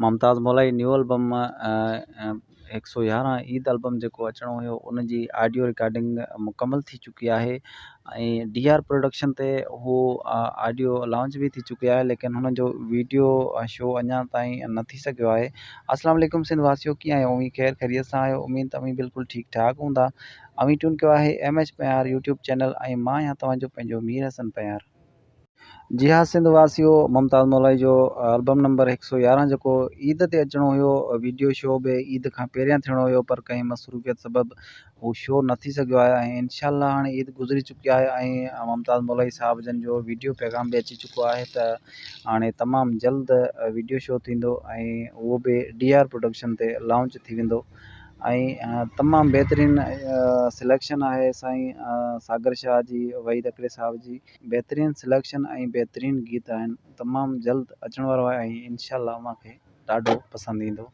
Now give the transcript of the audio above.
ممتاز مولائي نيو album هڪ سو يارهن Eid album جيڪو اچڻو هيو ان جي آڊيو رڪارڊنگ مڪمل ٿي چڪي آهي ۽ ڊي آر پروڊڪشن تي اهو آڊيو لانچ به ٿي چڪي آهي ليڪن هن جو ويڊيو شو اڃا تائين نه ٿي سگهيو آهي. اسلام عليڪم سنڌ واسيو ڪيئن آهيو اوهين خير خيريت سان آهيو اميد ته اوهين بلڪل ٺيڪ ٺاڪ هوندا اوهين ٽيون ڪيو آهي ايم ايڇ پيار يوٽيوب چينل ۽ مان آهيان توهان جو پنهنجو مير حسن پيار. جي ها سنڌ واسيو ممتاز مولائي جو البم نمبر هڪ سو يارهن جيڪو عيد تي اچڻو هيو ويڊيو شو به عيد کان پهريان ٿيڻو هيو پر ڪنهن مصروفيت سبب هو شو نه ٿي سگهيو آهي ۽ انشاء الله هاڻي عيد گذري چڪي آهي ۽ ممتاز مولائي صاحب جن جو ويڊيو پيغام به اچي چڪو آهي ته هاڻي تمام جلد ويڊيو شو ٿيندو ۽ اهو به ڊي آر پروڊڪشن تي لانچ ٿي ويندو ۽ تمام بهترين سليڪشن آهي سائين ساگر شاهه جي وحيد اکري صاحب جي بهترين سليڪشن ۽ بهترين گيت آهن تمام جلد اچڻ وارو آهي ۽ انشاء الله اوهان کي ڏاڍو پسند ايندو.